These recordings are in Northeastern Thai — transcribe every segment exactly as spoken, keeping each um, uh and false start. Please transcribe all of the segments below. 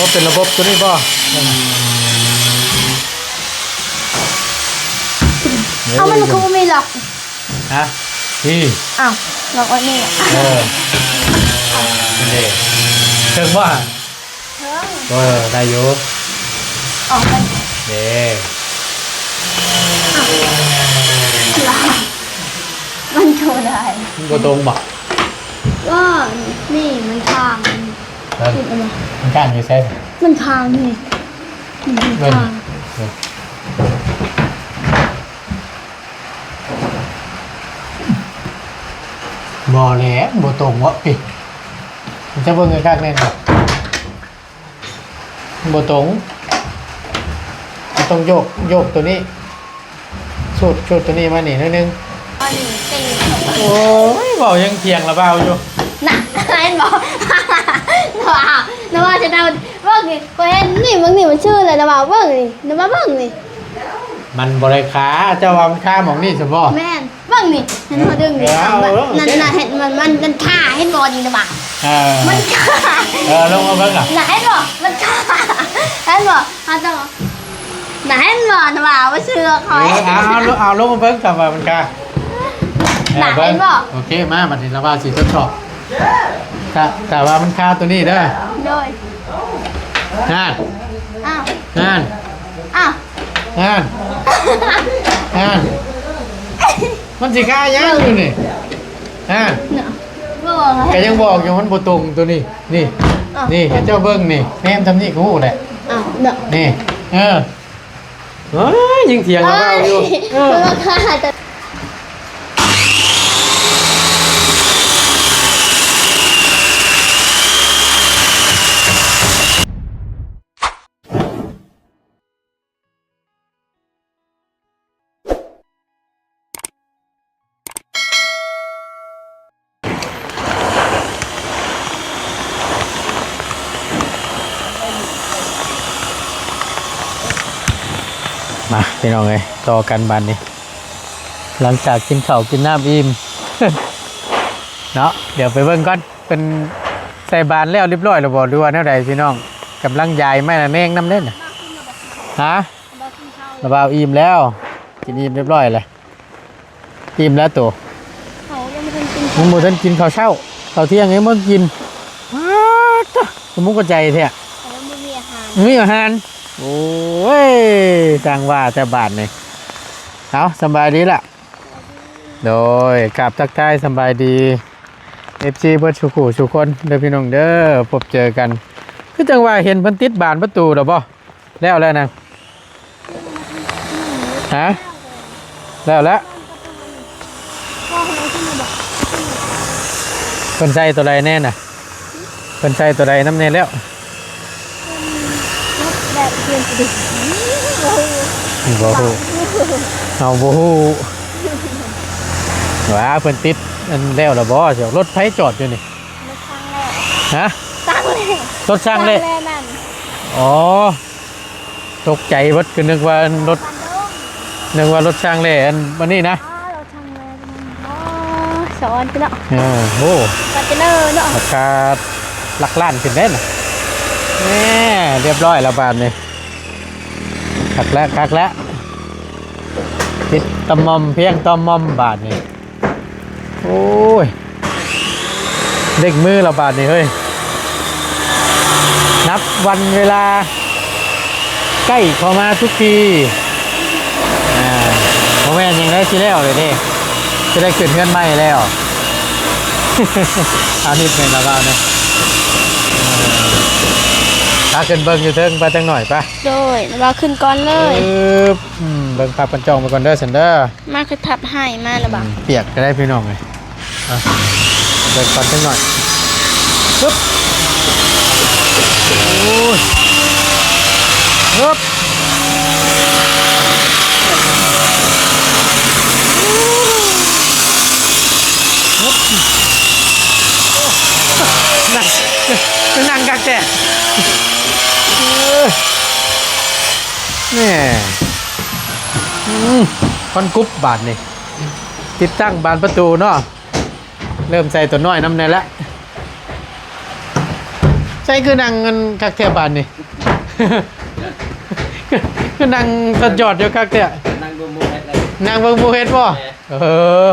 ก็เป็นระบบตัวนี้บ่ เอามันคือบ่มีล็อก ฮะนี่ อ้าวล็อกไว้นี่ เออนี่เด้เชิงบ่ เฮ้ย เออได้อยู่ ออกมัน เด้ มันโชว์ได้ มันบ่ตรงบ่ ก็นี่มันข้าง เออมันก้านอยู่ใช่ มันข้างนี่นี่มันข้าง บ่แหละบ่ตรงวะปิมันจะเบิ่งคักๆแน่นอนบ่ตรงมันต้องโยกโยกตัวนี้สูดสูดตัวนี้มานี่นิดนึง อันนี้เป็น โอ้ยเบายังเถียงละเบาอยู่ น่ะเห็นบ่นว่า นว่าจะเดาเบิ่งนี่ก็เห็นนี่เบิ่งนี่มันชื่ออะไรนะว่าเบิ่งนี่นะว่าเบิ่งนี่ มันบริคาเจ้าว่ามันค่าหมองนี่สมบ่ แม่นเบิ่งนี่เห็นเขาดึงนี่ เออ เอาแบบ เอา นั่นน่ะเห็นมันมันมันท่าเห็นบ่นี่นะว่า เออ มันท่า เออลงมาเบิ่งอ่ะ น่ะเห็นบ่มันท่าเห็นบ่เขาต้องน่ะเห็นบ่นะว่าว่าชื่อเขา เออเอาเอาเอาลงมาเบิ่งกับว่ามันค่า น่ะเห็นบ่ โอเคมาบัดนี้เราว่าสิทดสอบถ้าถ้าว่ามันค่าตัวนี้เด้อ โดย นั่น อ้าว นั่น อ้าว นั่นนั่นมันสิค่ายังอยู่นี่นั่น เนาะบอก ก็ยังบอกอยู่มันบ่ตรงตัวนี้ นี่ อ้าว นี่ให้เจ้าเบิ่งนี่แนมทำนี่กูแหละ อ้าวเนาะ นี่ เออเฮ้ยยังเถียงกับเราอยู่เออ เออค่ะแต่ มาพี่น้องเอ้ยต่อกันบัดนี้ หลังจากกินข้าวกินน้ำอิ่ม เนาะเดี๋ยวไปเบิ่งก่อนเป็นใส่บานแล้วเรียบร้อยแล้วบ่หรือว่าแนวใดพี่น้องกำลังยายไม้ละแนงน้ำเล่นน่ะฮะระบาวอิ่มแล้ว กินอิ่มเรียบร้อยเลยอิ่มแล้วตัว เขายังไม่ทันกิน มันบ่ทันกินข้าวเช้าข้าวเที่ยงยังบ่กินอ้าตะสมมุติก็ใจแท้ เขาไม่มีอาหาร มีอาหาร โอ้ยจังว่าแต่บาทนี่เอาสำบายดีละโดยกราบทักทายสำบายดี เอฟซี เบิดสุขุสุคนเด้อพี่น้องเด้อพบเจอกัน คือจังว่าเห็นเพิ่นติดบานประตูแล้วบ่แล้วแล้วนะฮะแล้วแล้วเพิ่นใส่ตัวใดแน่น่ะ เพิ่นใส่ตัวใดนำแน่แล้ว แบบเรียนไปดิ บ่ฮู้เอาบ่ฮู้ว่าเพิ่นติดอันแล้วล่ะบ่เสียรถไผจอดอยู่นี่ รถช่างแหละ ฮะ ช่างแหละ รถช่างเลย แหละนั่น อ๋อตกใจเบิดคือนึกว่ารถ ปันโดง นึกว่ารถช่างเลยอันอันนี้นะ อ๋อรถช่างแหละมันอ๋อสอนพี่เนาะ เออโอ้ ปันเจเนอร์เนาะ ราคาหลักล้านขึ้นเด้นะแหมเรียบร้อยแล้วบาทนี่คักแล้วคักแล้วติดตะมอมเพียงตะมอมบาทนี่โอ้ยเร่งมือแล้วบาทนี่เฮ้ยนับวันเวลา ใกล้เข้ามาทุกทีอ่าเพราะแม่นยังได้สิแล้วเลยเด้จะได้ขึ้นเฮือนใหม่แล้วอาทิตย์หนึ่งแล้วก็เอาเนี่ยเออพาขึ้นเบิ่งอยู่เทิงไปจังหน่อยปะ โดยว่าขึ้นก่อนเลย ปึ๊บอืมเบิ่งภาพกันจ้องไปก่อนเด้อซันเด้อ มาคือทับให้มานะบ่า เปียกก็ได้พี่น้องเลยอ่ะเดินก่อนสักหน่อยปึ๊บโอ้ยปึ๊บปึ๊บนั่งนั่งกักแก่เออแม่อืมควันกรุบบาดนี่ ติดตั้งบานประตูเนาะ เริ่มใส่ตัวน้อยน้ำแน่ละ ไปคือนั่งกันคักแท้บาดนี่ คือนั่งตัดยอดอยู่คักแท้ นั่งเบิ่งหมู่เฮ็ดเลย นั่งเบิ่งหมู่เฮ็ดบ่ แหม เออ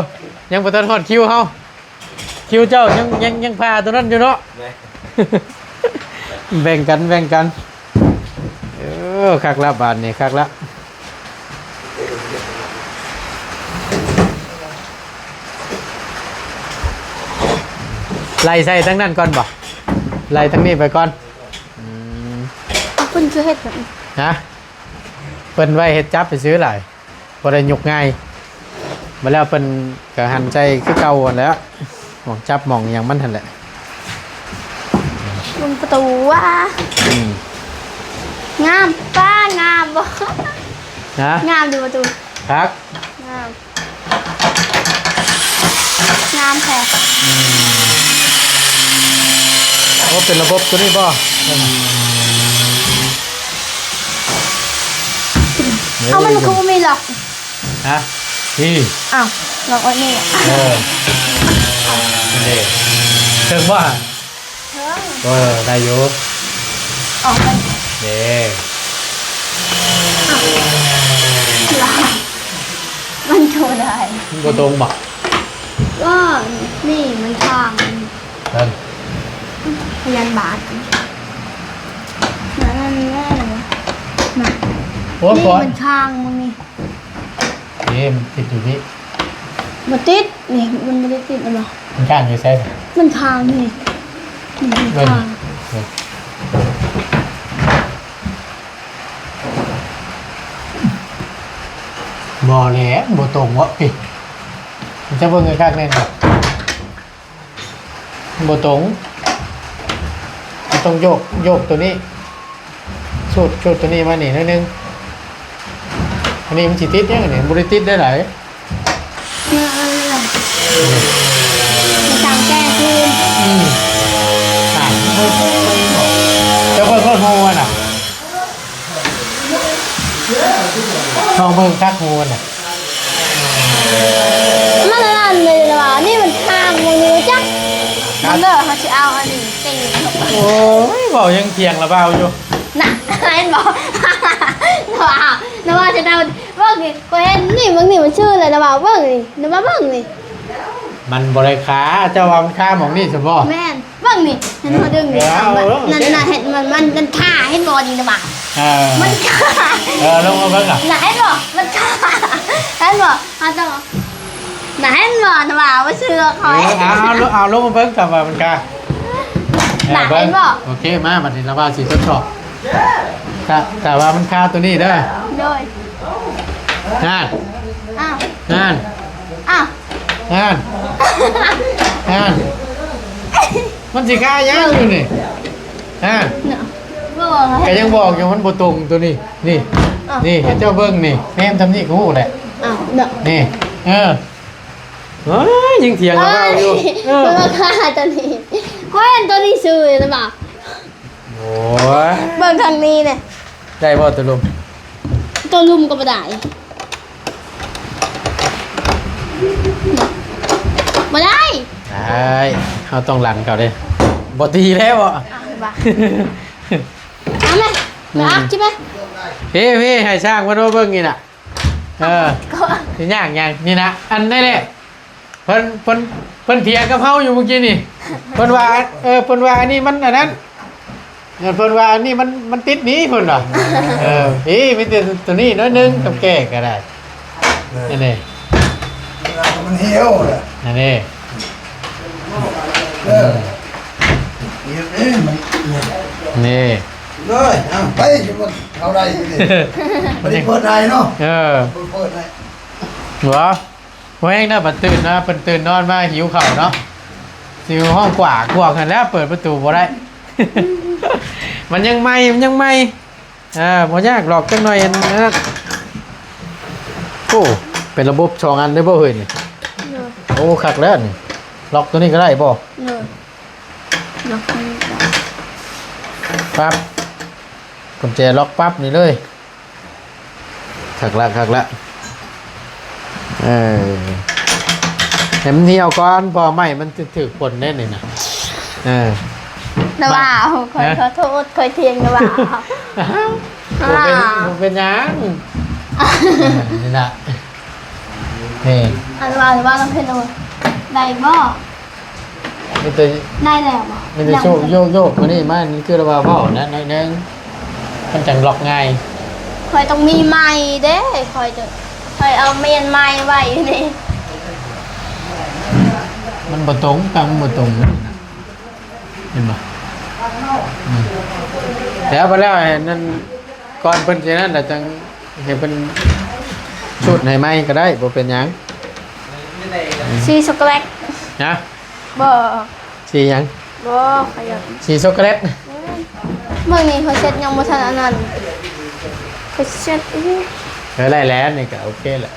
ยังบ่ทันฮอดคิวเฮา คิวเจ้ายัง ยัง ยังผ่าตัวนั้นอยู่เนาะ แหม แบ่งกัน แบ่งกัน เออ คักละบาดนี่ คักละ ไล่ใส่ทั้งนั้นก่อนบ่ ไล่ทั้งนี้ไปก่อน อืม เพิ่นคือเฮ็ดแบบนี้ ฮะ เพิ่นไว้เฮ็ดจับซื่อๆ หลาย บ่ได้ยกง่าย มาแล้วเพิ่นก็หั่นใส่คือเก่าหั่นแหล้ว หม่องจับหม่องหยังมันหั่นแหละ ลุงประตูว่า อืม งาม ป้า งามบ่ ฮะ งามอยู่ประตู คัก งาม งามแท้ อืม โอ้ เป็นระบบตัวนี้บ่ เอามันคือบ่มีหรอก ฮะ นี่ อ้าว หรอกว่านี่ เออ นี่ เถิงบ่ เออ ได้อยู่ ออกไป เด้ มันโชว์ได้ มันบ่ตรงบ่ ก็นี่มันทาง นั่น พยานบาท นั่นแน่เลย มา โอ้ย นี่ ก่อน มันทางมึงนี่ นี่มันติดอยู่นี่ บ่ติด นี่ มันบ่ได้ติดนะบ่ มันข้างอยู่ไส มันทางนี่ มัน เบิ่ง ทาง เบิ่ง บ่แหละ บ่ตรงวะ พี่ มันจะเบิ่งคักๆ แน่นอน บ่ตรง มันต้องโยก โยกตัวนี้ สูด สูดตัวนี้มานี่หน่อยนึง อันนี้มันสิติดยังไงนี่ บ่ได้ติดได้หลาย เออ มันสั่งแก้คืน อืม อ่ะ เจ้าเบิ่งรถโฮน่ะ ลองเบิ่งคักโฮน่ะ มันนั่นเลยว่า นี่มันทางมึงนี่จัก ครับ มันเด้อ เขาสิเอาอันนี้ตีเข้าไป โอ้ย เว้ายังเถียงละเบาอยู่ น่ะ เห็นบ่ นะว่า นะว่าจะเดา เบิ่งนี่ ข้อยเห็นนี่ เบิ่งนี่มันชื่ออะไรนะว่า เบิ่งนี่ นะว่าเบิ่งนี่ มันบ่ได้คา เจ้าว่ามันคาหม่องนี่ซั่นบ่ แม่น เบิ่งนี่ เห็นบ่ ดึงนี่ เออ เอา เอา นั่นน่ะ เห็นมัน มัน มันคา เห็นบ่นี่นะว่า เออ มันคา เออ ลงมาเบิ่งล่ะ น่ะ เห็นบ่ มันคา เห็นบ่ เอาจัง น่ะ เห็นบ่ นะว่า บ่เชื่อข้อย เออ เอา เอา เอาลงมาเบิ่งก่อนว่ามันคา น่ะ เออ เบิ่ง เห็นบ่ โอเค มา บัดนี้ละว่าสิทดสอบ ถ้า ถ้าว่ามันคาตัวนี้เด้อ โดย นั่น อ้าว นั่น อ้าว นั่น นั่น มันสิคายังอยู่นี่ นั่น เนาะ บ่ว่า ก็ยังบอกอยู่มันบ่ตรงตัวนี้ นี่ อ้าว นี่ ให้เจ้าเบิ่งนี่ แนมทำนี่ก็ฮู้แหละ อ้าว เนาะ นี่ เออ เฮ้ย ยังเถียงกับเราอยู่ เอ้ย เออ มันบ่คาตัวนี้ ข้อยเห็นตัวนี้ซื่อนะบ่าว โอ้ย เบิ่งทางนี้เนี่ย ได้บ่ตัวลุม ตัวลุมก็บ่ได้ บ่ได้ ได้ เฮาต้องหลั่นเขาเด้ บ่ตีแล้วบ่ อ่ะ บ่า เอาไหม อืม มาอัพใช่ไหม พี่ พี่ ให้ช่างมาดูเบิ่งนี่น่ะ เออ ก็ สิยากหยัง นี่นะ อันนี้แหละ เพิ่น เพิ่น เพิ่นเถียงกับเฮาอยู่เมื่อกี้นี่ เพิ่นว่า เออ เพิ่นว่าอันนี้มันอันนั้น เพิ่นว่าอันนี้มัน มันติดหนี้เพิ่นว่า เออ นี่มีแต่ตัวนี้น้อยนึงกับแก้ก็ได้ เออ นั่นเอง มันเหี่ยวเลย นั่นเอง เออ เหี่ยวเอ้ยมันเหี่ยว นี่ เลย เอาไป สิมันเอาได้อยู่นี่ บ่ได้เปิดให้เนาะ เออ บ่เปิดให้ หัว บ่แฮงเด้อ บัดตื่นนะ เพิ่นตื่นนอนมาหิวข้าวเนาะ สิห้องกว่ากวางหั่นแหล้ว เปิดประตูบ่ได้ มันยังใหม่ มันยังใหม่ อ่า บ่ยากหรอก จักหน่อยอันนั้น โอ้ เป็นระบบสองอันเลยบ่เฮ้ยนี่ เนอะ โอ้ คักแล้วนี่ ล็อกตัวนี้ก็ได้บ่ เนอะ ล็อกตัวนี้ก็ได้ ปั๊บ กุญแจล็อกปั๊บนี่เลย คักละ คักละ เออ ให้มันเหี่ยวก่อน เพราะไม้มันถืกฝนแน่นี่นะ เออ นะว่า ฮะ ข้อยขอโทษ ข้อยเถียงนะว่า อ้าว บ่เป็น อ้าว บ่เป็นหยัง นี่นะ นี่ อันว่าว่าน้องเพชรเอาได้บ่ มีแต่ ได้แล้วบ่ มีแต่ ยัง โยก โยก โยกมานี่มา นี่คือว่าเว้านะ น้อยหนึ่ง มันจังล็อกง่าย ข้อยต้องมีไม้เด้ ข้อยจะ ข้อยเอาเมียนไม้ไว้นี่ มันบ่ตรง ตั้งมันบ่ตรง เห็นบ่ อืม แล้วไปแล้ว ให้นั่น ก่อนเพิ่นสินั่นน่ะ จังให้เพิ่นสูตรให้ใหม่ก็ได้ บ่เป็นหยัง สีช็อกโกแลต นะ บ่ สีหยัง บ่ ข้อยอยาก สีช็อกโกแลต เบิ่งนี่ ข้อยเช็ดยังบ่ทันอันนั้น ข้อยเช็ดอีก เออ ได้แล้ว นี่ก็โอเคแหละ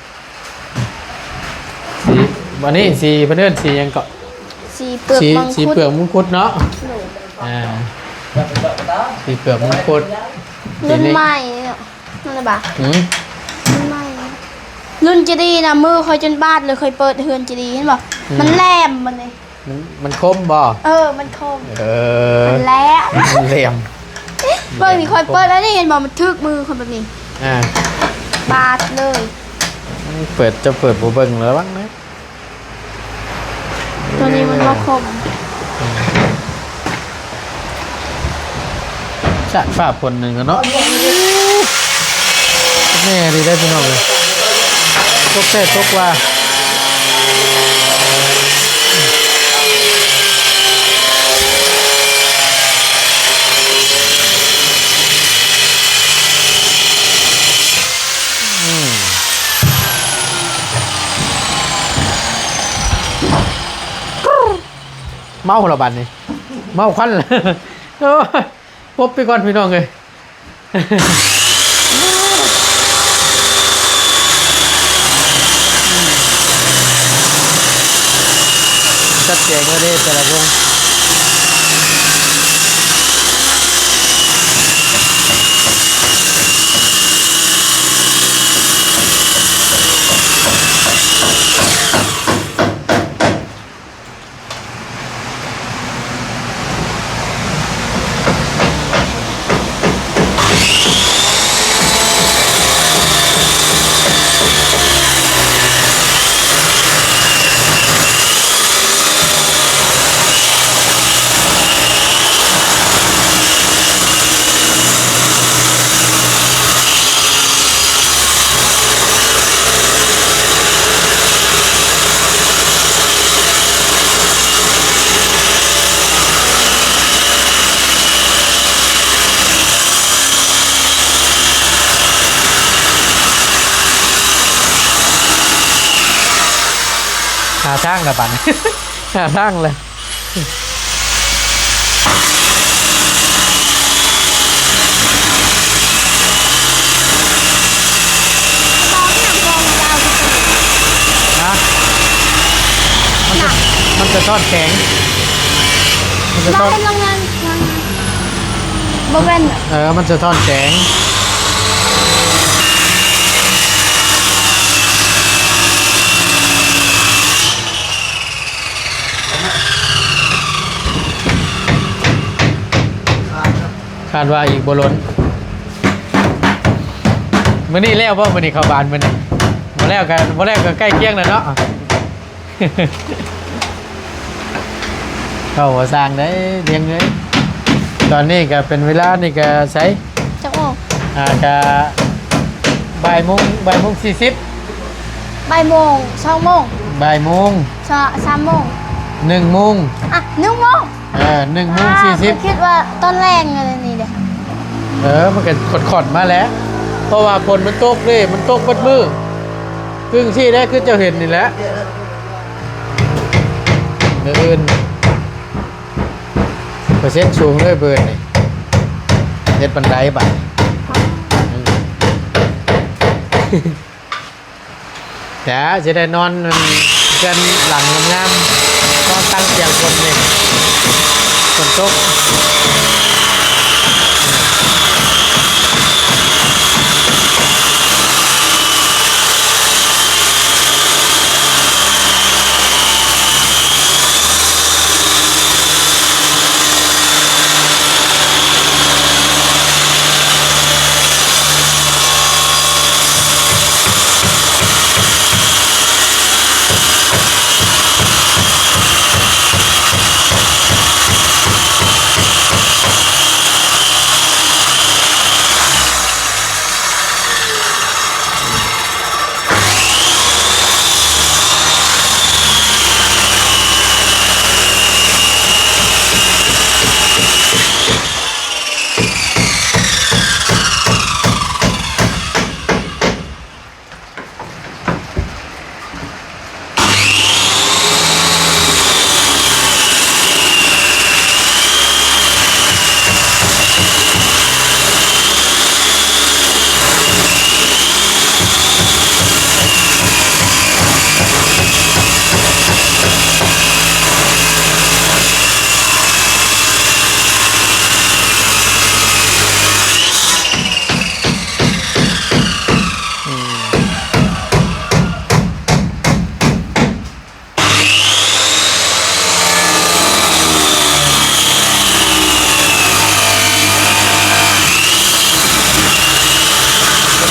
สี วันนี้สีเพิ่นเอิ้นสีหยังเกาะ สีเปลือก สี มังคุด สีเปลือกมังคุดเนาะ โดย อ่า สีเปลือกมังคุด รุ่นใหม่เนาะ นั่นแหละบ่ะ หืม รุ่นใหม่ รุ่นเจดีย์นะ มือข้อยจนบาดเลย ข้อยเปิดเฮือนเจดีย์ เห็นบ่ อืม มันแหลมมันนี่ มัน มันคมบ่ เออ มันคม เออ มันแหลม มันแหลม เบิ่งนี่ ข้อยเปิดอันนี้ เห็นบ่ มันถึกมือข้อยแบบนี้ อ่า บาดเลย เปิด จะเปิดบ่เบิ่ง ระวังนะ ตัวนี้มันบ่คม จะฟ้าฝนหนึ่งเนาะ แน่ดีได้พี่น้องเลย ตกแท้ตกว่า อืม เมาละบัดนี้ เมาควันละ โอ้ย พบไปก่อนพี่น้องเอ้ย ชัดเจนว่าเด้แต่ละวง หาทางละบัด หาทางเลย ฮะ มันจะ มันจะทอดแข็ง มันจะทอด เราให้ลงงาน ลงงาน บ่แม่น เออ มันจะทอดแข็ง คาดว่าอีกบ่ล้น มื้อนี้แล้วบ่ มื้อนี้เข้าบ้านมื้อนี้ บ่แล้วก็ บ่แล้วก็ใกล้เคียงแล้วเนาะ เข้าหัวสร้างได้เลี้ยงเลย ตอนนี้ก็เป็นเวลานี่ก็ใส จักโมง อ่า ก็บ่ายโมง บ่ายโมงสี่สิบ บ่ายโมง สองโมง บ่ายโมง สา- สามโมง หนึ่งโมง อ่ะ หนึ่งโมง เออ หนึ่งโมงสี่สิบ อ่า ข้อยคิดว่าตอนแลงอะไรนี่เด้ เออ มันก็ขอดๆมาแล้ว เพราะว่าฝนมันตกเด้ มันตกเบิดมื้อ คือจั่งซี้แหละ คือเจ้าเห็นนี่แหละ มื้ออื่น เปอร์เซ็นต์สูงเลยเบิดนี่ เฮ็ดบันไดบัด เดี๋ยวสิได้นอนเรือนหลังงามๆ นอนตั้งเตียงคนนี่ ฝนตก เ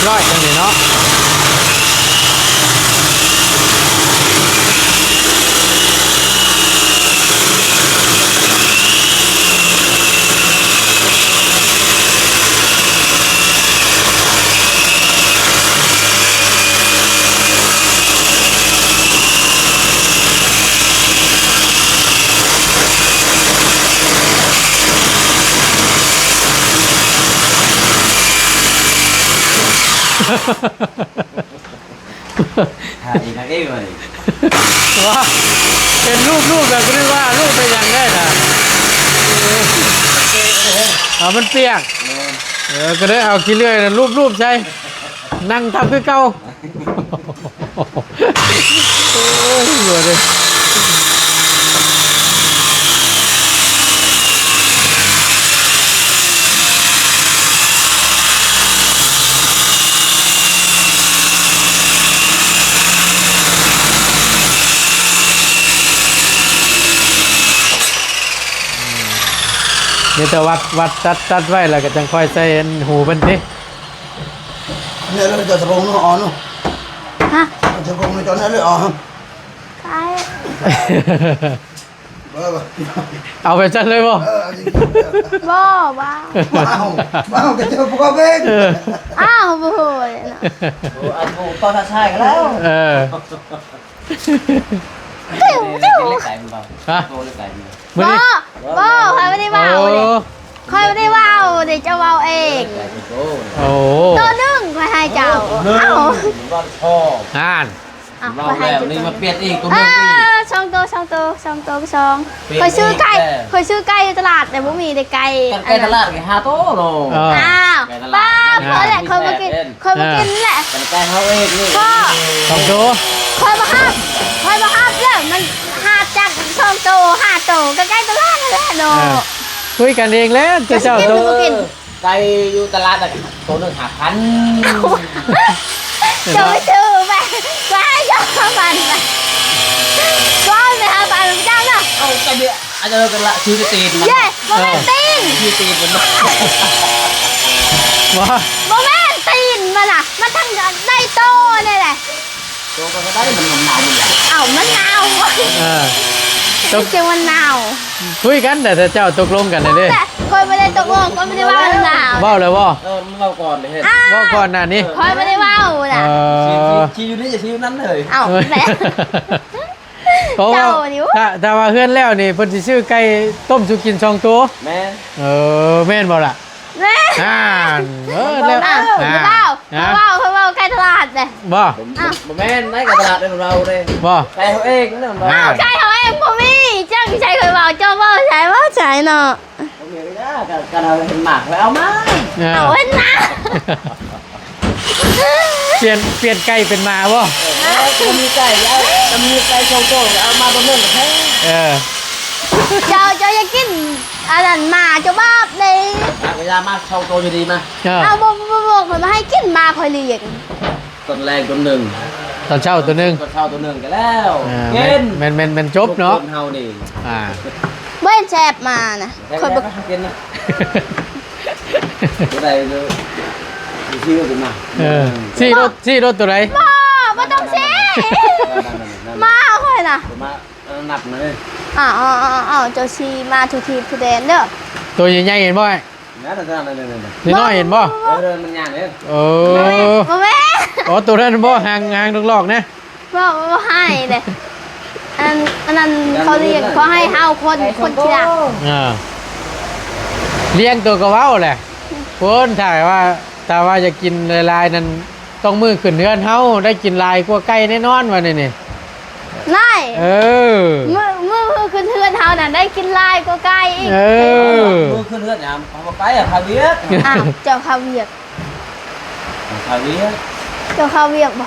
ร้อยจังเลยเนาะ ถ่ายอีกครั้งเอ้ยมาดิ ว่าเป็นรูปรูปแบบนี้ว่ารูปเป็นอย่างได้นะ อ่า มันเปียก เออ ก็ได้เอาขี้เลื่อยนะรูปรูปใช่ นั่งทับคือเก่า โอ้ยหัวเลย มีแต่วัดวัดตัดตัดไว้แล้วก็จังค่อยใส่อันหูเพิ่นติ เนี่ยเราจะตรงนู้นอ่อนเนาะ ฮะ จะตรงนี้ตอนนี้เลยอ่อน ขาย เออ เอาไปซั่นเลยบ่ เออ เอาจริงๆ บ่ ว้าว ว้าว ว้าว กระเจิงพวกเอง เออ อ้าว โอ้โห โอ้ อันโอ้ ตอนท้าทายกันแล้ว เออ เดี๋ยว เดี๋ยว เดี๋ยว เล็กไก่มันเปล่า ฮะ โตเล็กไก่มันเปล่า มื้อนี้ บ่ บ่ ข้อยบ่ได้เว้าเด้ โอ้ ข้อยบ่ได้เว้าเด้ เจ้าเว้าเอง ไก่มันโต โอ้ โตหนึ่งข้อยให้เจ้า โอ้ เอ้า มันว่าพ่อ อ่าน อ่ะ เว้า ข้อยให้ แล้ว เจ้า นี่มาเปลี่ยนอีก โตหนึ่งอีก เออ สองโต สองโต สองโต สอง เปลี่ยน ข้อยซื้อไก่ อีกแล้ว ข้อยซื้อไก่อยู่ตลาด แต่บ่มีได้ไก่ ไก่ตลาด อันนั้น ไก่ห้าโตเนาะ เออ อ้าว ไก่ตลาด ป้า นั่น พอแล้ว ไก่ ข้อยบ่กิน แซ่บ ข้อยบ่กินแหละ กันไกลเขาเองนี่ พ่อ สองตัว ข้อยบ่ฮับ ข้อยบ่ฮับเด้อ มันหาบจากสองตัว ห้าตัว ก็ใกล้ตลาดนั่นแหละเนาะ เออ คุยกันเองแล้ว เจ้าเจ้า เจ้าสิกิน ตัว หรือบ่กิน ไก่อยู่ตลาดน่ะ ตัวหนึ่งห้าพัน เจ้าไปซื้อไป ไปให้เจ้าห้าพันไป ก็เอาไปห้าพันเจ้าเนาะ เอาไก่เบียร์ อาจจะเลิกกันละ ซื้อแต่ตีนมัน เย้ บ่แม่นตีน ซื้อตีนมัน ว่า บ่แม่นตีนมันน่ะ มันทั้งได้โตนี่แหละ ตัวก็ได้ มันหนาวๆ มันแหละ เอ้า มันหนาว เออ ตก เสียงมันหนาว คุยกัน แต่เจ้าตกลงกันเลยเด้ แต่ข้อยบ่ได้ตกลง ข้อยบ่ได้เว้าหนาว เว้าแล้วบ่ เออ มันเว้าก่อนเลยเฮ้ย อ้าว เว้าก่อนหน้านี้ ข้อยบ่ได้เว้าน่ะ เออ สิ สิ สิอยู่นี่ จะสิอยู่นั่นเลย เอ้า เออ แหม เพราะว่า เจ้านี่ ถ้า ถ้าว่าเฮือนแล้วนี่ เพิ่นสิซื้อไก่ต้มสู่กินสองตัว แม่น เออ แม่นบ่ล่ะ แม่น อ่าน เออ แล้ว อ่ะ อ่า เว้า ฮะ เว้า เว้า ไก่ตลาดเด้ บ่ ผม อ้าว ผมแม่น ในไก่ตลาดเลย เราเลย บ่ ไก่เขาเองนั่นเรา อ้าว ไก่เขาเองบ่มี เจ้าสิใช้ข้อยเว้า เจ้าเว้าใช้ เว้าใช้เนาะ ผมมีก็ยาก การเอาเป็นหมากไปเอามา เออ เอาไว้นะ เปลี่ยน เปลี่ยนไก่เป็นหมาบ่ เออ จะมีไก่ เอา จะมีไก่สองตัว เอามาบนเรื่องกับแท้ เออ เจ้า เจ้าอยากกินอันนั้นหมา เจ้าบาปเลย หมากก็ยามาสองตัวอยู่ดีมา เออ เอา บ่ บ่ บ่ บ่ ข้อยบ่ให้กินหมา ข้อยเลี้ยง ตอนแรกตัวหนึ่ง ตอนเช้าตัวหนึ่ง ตอนเช้าตัวหนึ่งก็แล้ว เออ กิน แม่น แม่น แม่น แม่นจบเนาะ ทุกคนเฮานี่ อ่า บ่เห็นแซ่บหมานะ แซ่บ ข้อยบ่ แล้วกินนะ ตัวใดเด้อ ซื้อตัวมา เออ ซื้อรถ ซื้อรถตัวใด บ่ บ่ต้องซื้อ นั่นๆๆๆๆ หมาข้อยน่ะ ตัวมา เออ นับมาเลย อ้าว อ้าว อ้าว อ้าว เจ้าสิมาทุกทีทุกแดนเด้อ ตัวใหญ่ๆ เห็นบ่ นั่นๆๆๆๆ นี่น้อยเห็นบ่ เออ เดินมันย่างเลย เออ บ่แม่น อ๋อ ตัวนั้นบ่ หาง หางลอกๆ นะ บ่ บ่ให้เด้ อัน อันนั้นเขาเรียก เขาให้เฮาคน คนขี้รัก อ่า เลี้ยงตัวก็เว้าแหละ คนถ้าว่า ถ้าว่าอยากกินหลายๆ นั่น ต้องมื้อขึ้นเฮือนเฮา ได้กินหลายกว่าไก่แน่นอนว่านี่นี่ นาย เออ มื้อ มื้อ มื้อขึ้นเฮือนเฮาน่ะ ได้กินหลายกว่าไก่อีก เออ มื้อขึ้นเฮือนยามเขาบ่ไปอะ เขาเวียก อ้าว เจ้าเขาเวียก เขาเวียก เจ้าเขาเวียกบ่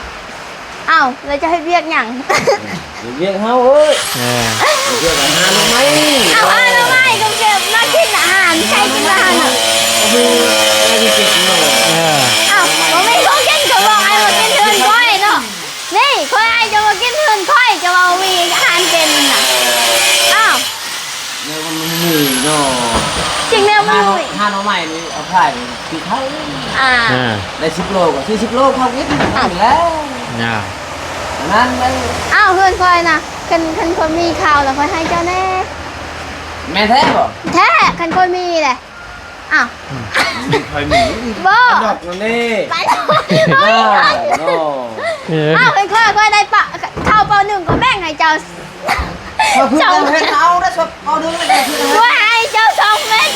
อ้าว แล้วจะเฮ็ดเวียกหยัง เวียกเฮาเอ้ย เออ เวียกหาหน่อไม้ อ้าว หาหน่อไม้ก็เก็บมากินอาหาร ใครกินอาหารน่ะ โอ้โห ไม่ได้เก็บหน่อ เออ อ้าว บ่มีของกินก็บอกให้มากินเฮือนข้อยเนาะ นี่ ข้อยให้เจ้ามากินเฮือนข้อย เจ้าว่ามีอาหารเป็นน่ะ อ้าว เนี่ยมันมีเนาะ จริงแล้วมันมี หา หน่อไม้นี่เอาขายนี่ปีเท่า อ่า อ่า ได้สิบโลก็ซื้อสิบโลเข้ากิน อ่ะ นั่นแหละ อ่า อันนั้นเลย อ้าว เพื่อนคอยนะ คัน คันคนมีข่าวแล้วคอยให้เจ้าแน่ แม่นแท้บ่ แท้ คันคนมีแหละ อ้าว อืม ไม่ค่อยมี บ่ ดอกนั่นนี่ ไปแล้ว อ่า โน่ เออ อ้าว เพื่อนคอย คอยได้ปะ ข้าวเปล่าหนึ่งก็แบ่งให้เจ้า ก็คือ สอง เฮ็ดเอาได้สักเอาเด้อ ว่าให้เจ้าสองเม็ด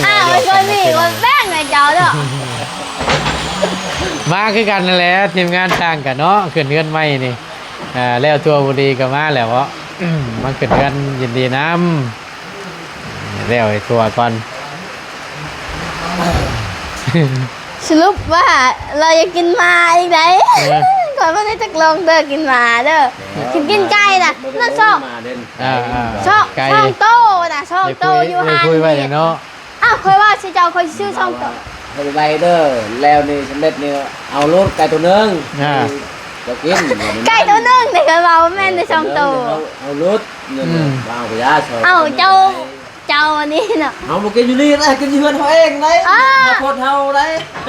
อ้าว มันก็มีคนแบ่งให้เจ้าเนาะ มาคือกันนั่นแหละ ทีมงานต่างกันเนาะ ขึ้นเฮือนใหม่นี่ อ่า แล้วทั่วบุรีก็มาแล้วเนาะ อืม มาขึ้นเฮือนยินดีนำ แล้วให้ทั่วก่อน สรุปว่าเราอยากกินหมาอีกได๋ เออ ก่อนว่าได้จักลองเด้อ กินหมาเด้อ กิน กินไก่น่ะ นั่นซอก มาเด่น อ่า อ่า ซอก ไก่ ซอกโตน่ะ ซอกโต ได้คุย อยู่ ได้ ห้าง คุยไว้ นี่ เนาะ อ้าว คอยว่าสิเจ้า คอยซื้อซอกโต เฮ็ดไว้เด้อ แล้วนี่สำเร็จนี่ เอาโลดไก่ตัวหนึ่ง อ่า เจ้ากิน ไก่ตัวหนึ่งนี่ก็ว่าแม่นได้ซอกโต เอา เอาโลด เงิน อืม วางไปยาซอย เอาเจ้า เจ้าอันนี้น่ะ เอามากินอยู่นี่นะ กินอยู่เฮือนเขาเองได้ อ่า มาโคตรเฮาได้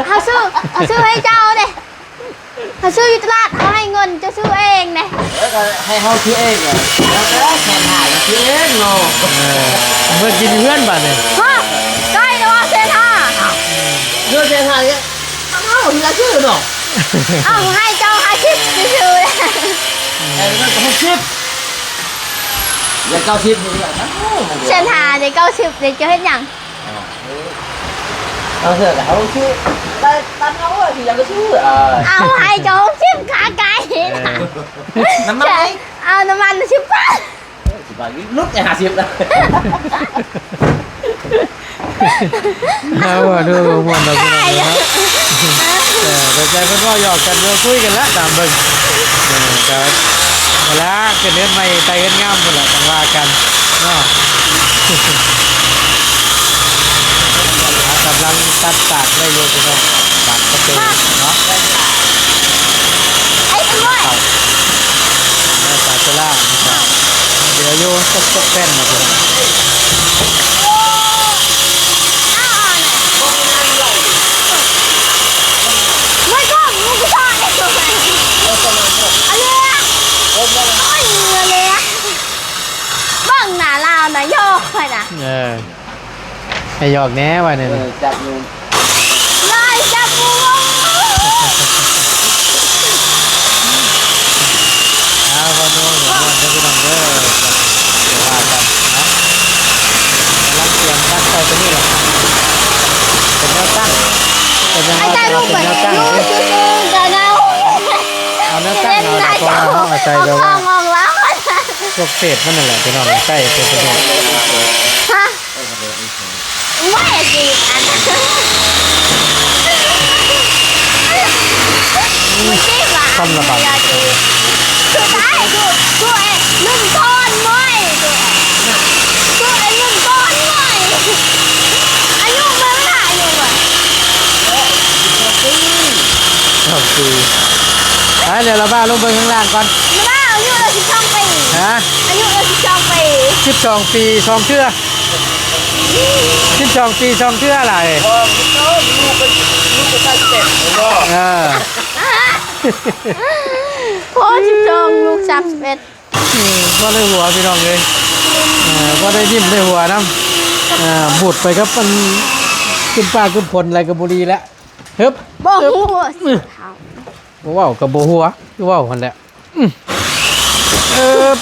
เขาซื้อ เขาซื้อให้เจ้าเด้ เขาซื้ออยู่ตลาด เขาให้เงินเจ้าซื้อเองเด้ แล้วก็ให้เฮาซื้อเองอะ แล้วก็แสนห้าซื้อเองเนาะ เออ เมื่อกินอยู่เฮือนบัดนี่ ฮะ ใกล้แล้วว่าแสนห้า เงินแสนห้าเนี่ย เอาเฮือซื้อเนาะ เอาให้เจ้าห้าสิบซื่อๆ เออ แล้วก็หกสิบ เดี๋ยวเก้าสิบนี่แหละ โอ้โห เส้นหาเดี๋ยวเก้าสิบ เดี๋ยวจะเฮ็ดหยัง เอาเถอะ เอาซื้อ ได้ตันเอาอะ ที่อยากจะซื้อ เออ เอาให้เจ้าหกสิบ ขาไก่ เออ น้ำมัน เอาน้ำมันสิบบาท สิบบาท ลุกไปห้าสิบนะ เอาว่าดูม่วนเราพี่น้องเนาะ เออ แต่ใจเพิ่นเว้าหยอกกัน เว้าคุยกันละ ตามเบิ่ง เออ ก็เวลาขึ้นเฮือนใหม่ ไต่เฮือนงามพุ่นล่ะ จั่งว่ากันเนาะ กำลังตัดตากไว้อยู่พี่น้อง ตากประตูเนาะ ไอ้ตำรวจ เอา เออ ตากเวลานะครับ เหลืออยู่สัก สักแผ่นนะพี่น้อง โอ้ อ้าว ไม่ก็มึงก็ชอบไอ้ตัวไหน อะไรอะ โอ้ย อะไรอะ เบิ่งหน้าลาวนะ โยกไปนะ เออ ให้หยอกแหน่ว่าเนี่ย เออ จับอยู่ ไล่จับหมู่ เอา ขอโทษ ขอโทษเด้อพี่น้องเด้อ เดี๋ยวว่ากันเนาะ กำลังเตรียมตั้งเตาตัวนี้แหละ เป็นแนวตั้ง เป็นยังไง ไอ้ใจลูกเหมือน เป็นแนวตั้ง ลูกซื่อๆ แต่เนาะ เอาแนวตั้ง เอา เล่นได้ พอเราเอาใส่แบบว่า เอาของออกแล้ว พวกเศษมันนั่นแหละพี่น้อง ใส่เป็นประโยชน์ ฮะ ไม่สิ อันนั้น มันสิว่า ความระบาด สุดท้าย ดู ดูไอ้รุ่นก่อนเว้ย ดู ดูไอ้รุ่นก่อนเว้ย อายุมันเท่าไหร่อยู่วะ สองปี ไป เดี๋ยวเราบ้าลงไปข้างล่างก่อน บ้า อายุเราสิบสองปี ฮะ อายุเราสิบสองปี สิบสองปี สองเทื่อ สิบสองปี สองเทื่อหลาย เออ โอ้ สิบสอง ลูก สามสิบเอ็ด อืม บ่ได้หัวพี่น้องเอ้ย เออ บ่ได้ยิ้มได้หัวนำ เออ บุดไปกับมัน ขึ้นฟ้าขึ้นฝนอะไรก็บ่ดีแล้ว ฮึบ บ่ฮู้ อืม บ่เว้าก็บ่หัว คือเว้าหั่นแหละ อืม เอิบ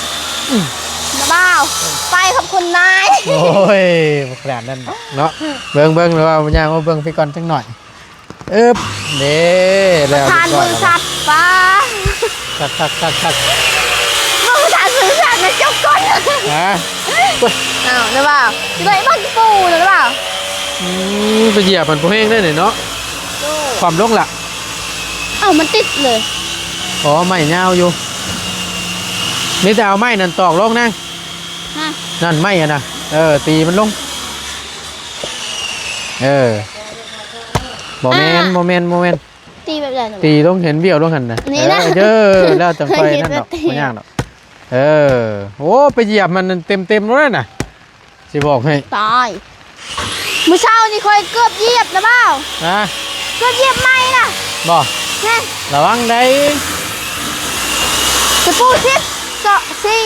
อืม บ่าว ไปกับคุณนาย โอ้ย บ่ขนาดนั้นเนาะ เบิ่ง เบิ่ง หรือว่าย่างมาเบิ่งไปก่อนจักหน่อย เอิบ นี่ แล้ว ประธาน เรียบร้อย บริษัท แล้ว ป้า คัก คัก คัก คัก ประธานบริษัทนะ จบก่อน ฮะ อ้าว หรือเปล่า สิไปบ้านปู่หรือเปล่า อืม ไปเหยียบมันบ่แห้งได้นี่เนาะ โอ้ ความลงล่ะ เอ้า มันติดเลย อ๋อ ไม้ยาวอยู่ มีแต่เอาไม้นั่นตอกลงนะ ฮะ นั่นไม้อะนะ เออ ตีมันลง เออ บ่แม่น อ่า บ่แม่น บ่แม่น ตีแบบใดน่ะ ตีลง เห็นเบี้ยวลงหั่นนะ นี่นะ เออ เด้อ แล้วจังค่อยนั่นดอก เห็นว่าตี บ่ยากดอก เออ โอ้ ไปเหยียบมันเต็มๆเลยน่ะ สิบอกให้ ตาย มื้อเช้านี่ข้อยเกือบเหยียบนะบ่าว ฮะ เกือบเหยียบไม้นะ บ่ แม่น ระวังได้ ตะปูสิบ เจาะสี่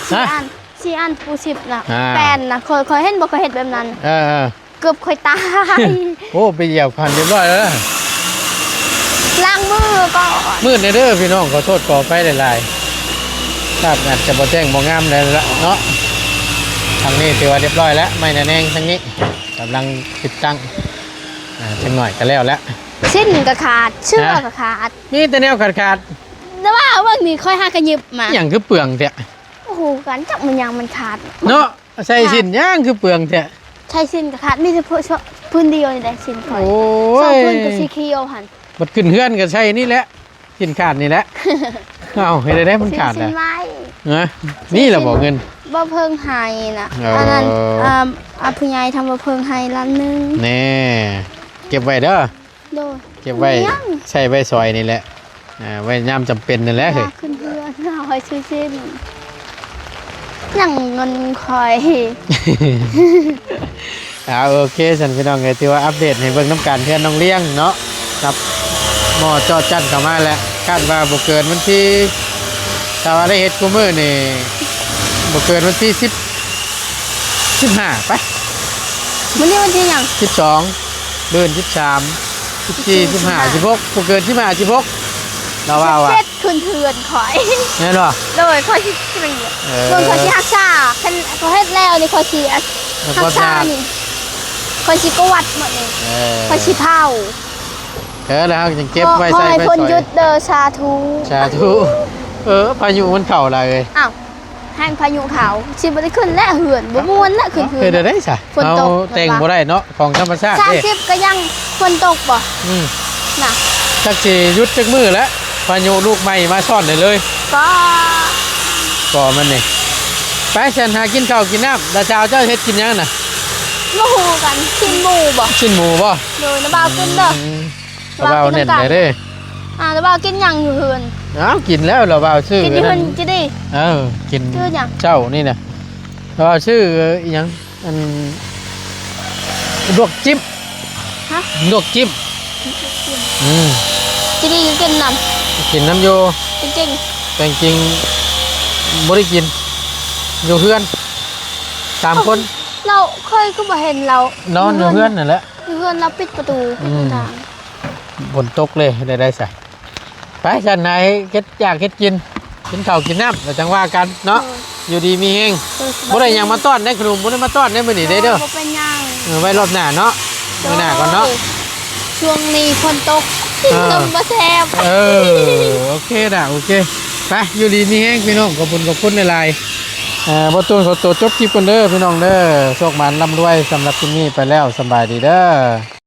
สี่ ฮะ อัน สี่ อัน ตะปูสิบนะ อ่า แปนนะ ข้อย ข้อยเห็นบ่ ข้อยเฮ็ดแบบนั้น เออ เออ เกือบข้อยตาย โอ้ ไปเหยียบคันเรียบร้อยแล้วนะ ล้างมือก่อน มืดแน่เด้อพี่น้อง ขอโทษขออภัยหลายๆ ภาพอาจจะบ่แจ้งบ่งามแล้วละเนาะ ทางนี้ถือว่าเรียบร้อยแล้ว ไม้หนาแน่งทางนี้ กำลังติดตั้ง อ่า จักหน่อยก็แล้วแล้ว สิ้นก็ขาด เสื้อก็ขาด ฮะ มีแต่แนวขาดๆ แต่ว่าเบิ่งนี่ข้อยหากะหยิบมา อิหยังคือเปลืองแท้ โอ้โห กันจักมันยังมันขาด เนาะ ใส่สิ้นหยังคือเปลืองแท้ ใส่สิ้นก็ขาด มีแต่เพิ่น พื้นเดียวนี่แหละสิ้นข้อย โอ้ย สองพื้นก็สีเขียวหั่น บัดขึ้นเฮือนก็ใส่นี่แหละ สิ้นขาดนี่แหละ เอ้า เฮ็ดได้มันขาด สิ้น อะ สิ้นไม้ นะ นี่แหละบอกเงิน บ่เพิ่งให้นะ เออ อันนั้น อ่า อ่า ผู้ใหญ่ทางบ่เพิ่งให้ล้านหนึ่ง แน่ เก็บไว้เด้อ โดย เก็บไว้ ยัง ใช้ไว้ซอยนี่แหละ อ่า ไว้ยามจำเป็นนั่นแหละเฮ้ย ลากขึ้นเฮือน เอาไว้ซื้อสิ้น ยังเงินข้อย อ่า โอเค ซั่นพี่น้องเอ้ย ถือว่าอัปเดตให้เบิ่งนำกันเฮือนน้องเลี้ยงเนาะ ครับ หม้อเจาะจั่นเข้ามาแล้ว คาดว่าบ่เกินวันที่ ถ้าว่าได้เฮ็ดคู่มื้อนี่ บ่เกินวันที่สิบ สิบห้า ไป มื้อนี้วันที่หยัง สิบสอง เดือน สิบสาม สิบสี่ สิบห้า สิบหก บ่เกิน สิบห้า สิบหก ลาวว่าว่ะ เจ็ด ขึ้นเฮือนข้อย แม่นบ่ โดยข้อยสิเกลียด เออ โดยข้อยสิฮักษา คันข้อยเฮ็ดแล้วนี่ข้อยสิฮักษา แล้วก็นี่ ข้อยสิกวาดหมดนี่ เออ ข้อยสิเผา เออ แล้วเฮาจึงเก็บไว้ ขอ ใส่ ขอให้ ไว้ ฝน ซอย หยุดเด้อ สาธุ สาธุ เออ พายุมันเข้าหลายเอ้ย อ้าว แฮงพายุเข้า สิบ่ได้ขึ้นแล้วเฮือน บ่ม่วนแล้วขึ้นเฮือน เฮ็ดได้ซะ ฝนตก เฮาแต่งบ่ได้เนาะ ของธรรมชาติเด้ สามสิบก็ยังฝนตกบ่ อืม น่ะ จักสิหยุดจักมื้อแล้ว พายุลูกใหม่มาซ้อนได้เลย ก็ ก็มันนี่ ไป ฉันหากินข้าวกินน้ำ ตาเช้าเจ้าเฮ็ดกินหยังน่ะ บ่ฮู้กัน ชิ้นหมูบ่ ชิ้นหมูบ่ โดย น้าบ่าวกินเด้อ อืม น้าบ่าวเน้นเลยเด้ อ่า น้าบ่าวกินหยังอยู่เฮือน อ้าว กินแล้ว น้าบ่าวซื้อ กินอยู่เฮือน อันนั้น จิดี เออ กิน ซื้อหยัง เช้านี่น่ะ น้าบ่าวซื้ออีหยัง อัน ลวกจิ้ม ฮะ ลวกจิ้ม อืม จิดีก็กินนำ กินนำอยู่ จริงๆ แต่จริงๆ บ่ได้กิน อยู่เฮือน สามคน เอ้า เราค่อยก็บ่เห็นเรา นอนอยู่เฮือนนั่นแหละ อยู่เฮือนเราปิดประตู อืม ปิดหน้าต่าง ฝนตกเลย ได้ ได้ซะ ไป ฉันหาเฮ็ดอยากเฮ็ดกิน กินข้าวกินน้ำ แล้วจั่งว่ากันเนาะ เออ อยู่ดีมีแฮง เออ บ่ได้หยังมาต้อนได้ ขนมบ่ได้มาต้อนได้มื้อนี้เด้อ เออ บ่เป็นหยัง เออ ไว้รอบหน้าเนาะ มื้อหน้าก่อนเนาะ โอ้ย ช่วงนี้ฝนตก เออ กินนมบ่แซ่บ เออ โอเคนะ โอเค ไป อยู่ดีมีแฮงพี่น้อง ขอบคุณ ขอบคุณหลายๆ เอ่อ บ่ตูนขอตัวจบคลิปก่อนเด้อพี่น้องเด้อ โชคหมานร่ำรวย สำหรับคลิปนี้ไปแล้ว สำบายดีเด้อ